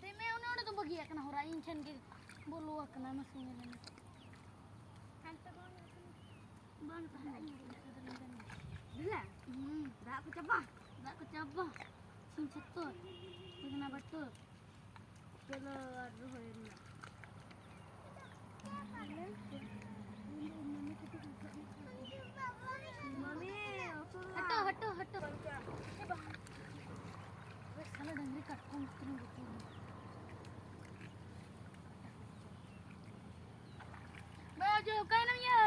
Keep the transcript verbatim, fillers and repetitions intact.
ᱛᱮ ᱢᱮ, ᱚᱱᱮ ᱚᱸᱰᱮ ᱫᱚ ᱵᱟᱹᱜᱤᱭᱟᱜ ᱠᱟᱱᱟ ᱦᱚᱨᱟ, ᱤᱧ ᱴᱷᱮᱱ ᱜᱮ ᱵᱚᱞᱚ ᱟᱠᱟᱱᱟ, ᱢᱟᱥᱮ ᱧᱮᱞ ᱢᱮ᱾ ᱦᱟᱱᱛᱮ ᱵᱟᱝ ᱦᱩᱭᱩᱜ ᱠᱟᱱᱟ᱾ ᱵᱟᱝ ᱛᱟᱦᱮᱱᱟ, ᱤᱧ ᱦᱚᱸ ᱵᱟᱹᱧ ᱛᱟᱦᱮᱸ ᱫᱟᱲᱮᱭᱟᱜ ᱠᱟᱱᱟ᱾ ᱵᱩᱡᱷᱟᱹᱣ? ᱦᱩᱸ, ᱫᱟᱜ ᱠᱚ ᱪᱟᱵᱟ᱾ ᱫᱟᱜ ᱠᱚ ᱪᱟᱵᱟ᱾ ᱥᱤᱢ ᱪᱷᱟᱹᱛᱩᱨ᱾ ᱦᱩᱭ ᱠᱟᱱᱟ ᱵᱟᱹᱴᱩᱨ᱾ ᱪᱚᱞᱚ, ᱟᱨ ᱨᱚᱦᱚᱭ ᱨᱮᱱᱟᱜ᱾ ᱢᱟᱢᱤ, ᱩᱥᱩᱞ ᱦᱟᱹᱴᱚ, ᱦᱟᱹᱴᱚ, ᱦᱟᱹᱴᱚ᱾ ᱥᱟᱞᱟ ᱰᱟᱝᱨᱤ ᱠᱟᱴᱠᱚᱢ ᱛᱤᱱᱟᱹᱜ ᱜᱩᱯᱤ᱾ ᱵᱟᱡᱩ, ᱚᱠᱟᱭᱮᱱᱟᱢ ᱭᱟ?